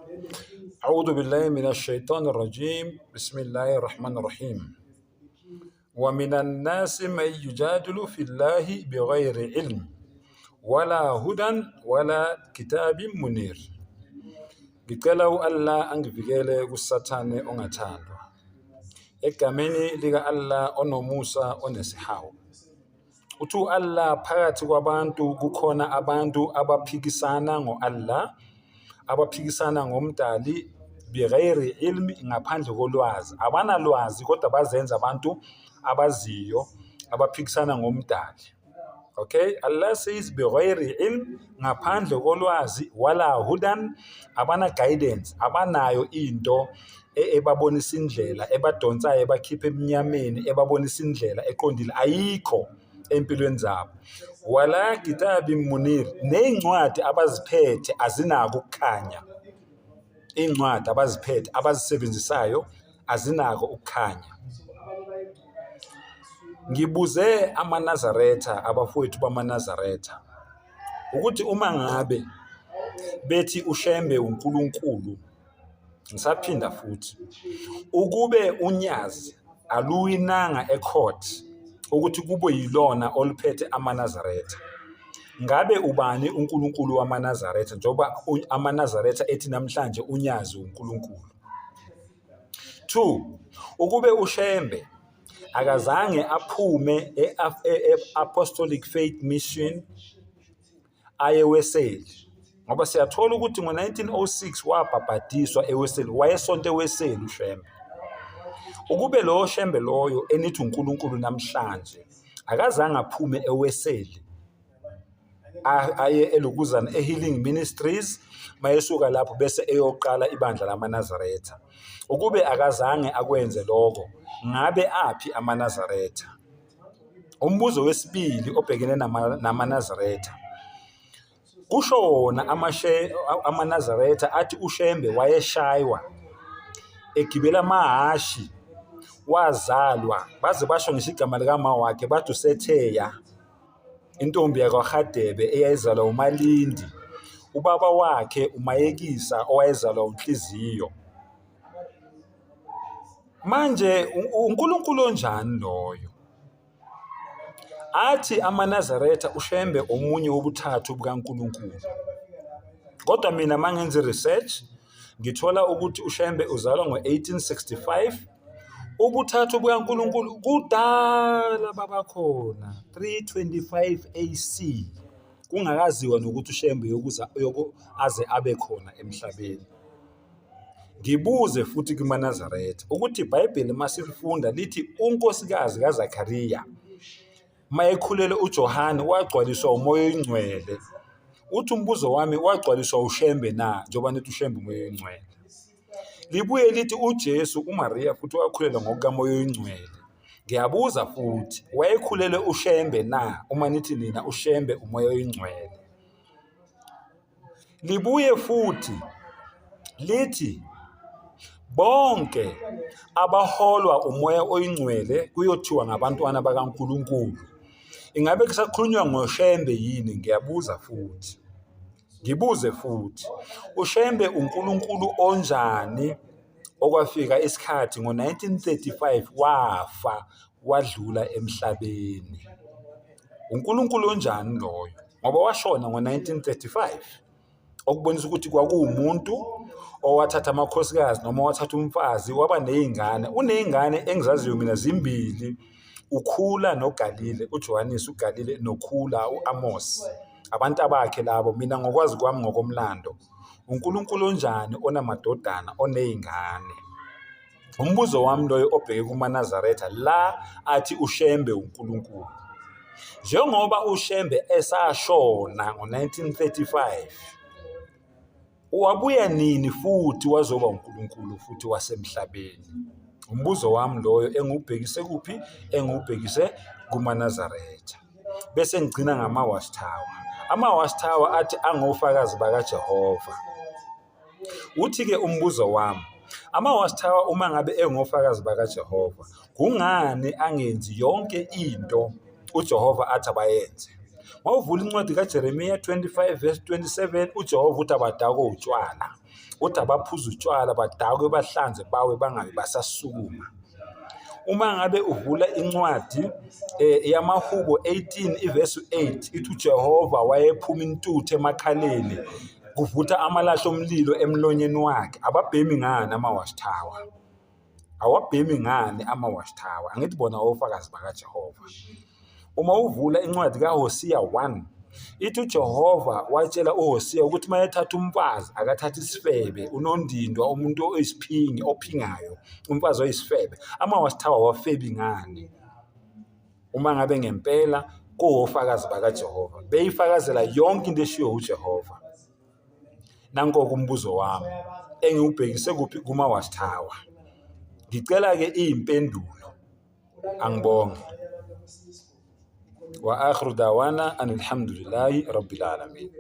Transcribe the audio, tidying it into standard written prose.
أعوذ بالله من الشيطان الرجيم بسم الله الرحمن الرحيم ومن الناس من يجادل في الله بغير علم ولا هدى ولا كتاب منير. Ngicela u-Allah angivikele kuSathane ongathandwa. Egameni lika-Allah onomusa onesihawu. Uthi u-Allah phakathi kwabantu kukhona abantu abaphikisana ngo-Allah, abaphikisana ngoMdali bighairi ilmi, ngaphandle kolwazi. Abanalwazi kodwa bazenza abantu abaziyo, abaphikisana ngoMdali. Okay, Allah says bighairi ilm, ngaphandle kolwazi, wala hudan, abana guidance, abanayo into ebabonisa indlela, ebadonsayo, ebakhipha emnyameni, ebabonisa indlela eqondile, ayikho empilweni zabo. Wala kitabi munir, ney'ncwadi abaziphethe azinako ukukhanya. Iy'ncwadi abaziphethe abazisebenzisayo azinako ukukhanya. Ngibuze amaNazaretha, abafowethu bamaNazaretha, ukuthi uma ngabe bethi uShembe uNkulunkulu, ngisaphinda futhi, ukube uNyazi aluwinanga ecourt ukuthi kube yilona oluphethe amaNazaretha, ngabe ubani uNkulunkulu wamaNazaretha, njengoba amaNazaretha ethi namhlanje uNyazi uNkulunkulu? 2 ukube uShembe akazange aphume e-Apostolic Faith Mission aye eWeseli, ngoba siyathola ukuthi ngo-1906 wabhabhadiswa eWeseli, wayesonto eWeseli uShembe. Ukube lowo Shembe loyo enithi uNkulunkulu namhlanje akazange aphume eWeseli aye elokuzana e-Healing Ministries, mayesuka lapho bese eyoqala ibandla lamaNazaretha, ukube akazange akwenze lokho, ngabe aphi amaNazaretha? Umbuzo wesibili obhekene namaNazaretha, kusho wona amaNazaretha athi uShembe wayeshaywa egibela amahhashi, wazalwa, baze basho ngisho igama likama wakhe, bathi uSetheya, intombi yakwaRhadebe eyayizalwa uMalindi, ubaba wakhe uMayekisa owayezalwa uNhliziyo. Manje uNkulunkulu onjani loyo? Athi amaNazaretha uShembe omunye wobuthathu bukaNkulunkulu. Kodwa mina mangenza i-research ngithola ukuthi uShembe uzalwa ngo-1865, ubuthathu bukaNkulunkulu kudala babakhona 325 AC, kungakaziwa nokuthi uShembe yokuza aze abe khona emhlabeni. Ngibuze futhi kumaNazaretha ukuthi iBhayibheli masilifunda lithi unkosikazi kaZakariya mayekhulele uJohane wagcwaliswa uMoya oyiNgcwele. Uthi umbuzo wami, wagcwaliswa uShembe na, njengoba nithi uShembe uMoya oyiNgcwele? Libuye lithi uJesu, uMariya futhi wakhulelwa ngokukaMoya oyiNgcwele. Ngiyabuza futhi, wayekhulelwe uShembe na, uma nithi nina uShembe uMoya oyiNgcwele? Libuye futhi lithi bonke abaholwa uMoya oyiNgcwele kuyothiwa ngabantwana bakaNkulunkulu. Ingabe kusakhulunywa ngoShembe yini? Ngiyabuza futhi. Ngibuze futhi, uShembe uNkulunkulu onjani okwafika isikhathi ngo-1935 wafa wadlula emhlabeni? uNkulunkulu onjani loyo? Ngoba washona ngo-1935, okubonisa ukuthi kwakuwumuntu owathatha amakhosikazi noma wathatha umfazi waba ney'ngane. Uney'ngane engizaziyo mina zimbili, uKhula noGalile, uJohannes uGalile noKhula u-Amos. Abantu abakhe labo, mina ngokwazi kwami ngokomlando. UNkulunkulu onjani onamadodana, oney'ngane? Umbuzo wami loyo obheke kumaNazaretha la athi uShembe uNkulunkulu. Njengoba uShembe esashona ngo-1935, wabuya nini futhi wazoba uNkulunkulu futhi wasemhlabeni? Umbuzo wami loyo engiwubhekise kuphi? Engiwubhekise kumaNazaretha. Bese ngigcina ngama-Watch Tower. Ama-Watch Tower athi angofakazi bakaJehova. Uthi-ke umbuzo wami, ama-Watch Tower uma ngabe engofakazi bakaJehova, kungani angenzi yonke into uJehova athi abayenze? Mawuvula incwadi kaJeremiya 25 verse 27, uJehova uthi abadakwe utshwala. Uthi abaphuza utshwala badakwe bahlanze bawe bangabe basasukuma. Uma ngabe uvula incwadi yamaHubo 18 ivesi 8 ithi uJehova wayephuma intuthu emakhaleni kuvutha amalahle omlilo emlonyeni wakhe. Ababhemi ngani ama-watchtower? Awabhemi ngani ama-watchtower? Angithi bona ofakazi bakaJehova. Uma uvula incwadi kaHosiya 1 ithi uJehova watshela uHosiya ukuthi uma ethatha umfazi akathathe isifebe, unondindwa, umuntu oyisiphingi ophingayo, umfazi oyisifebe. Ama-watchtower awafebi ngani? Uma ngabe ngempela kuwofakazi bakaJehova beyifakazela yonke into eshiwo uJehova. Nanko-ke umbuzo wami engiwubhekise kuphi kuma-watchtower. Ngicela-ke iy'mpendulo. Angibonge. Wa akhiru dawana anilhamdulillahi rabbil alamin.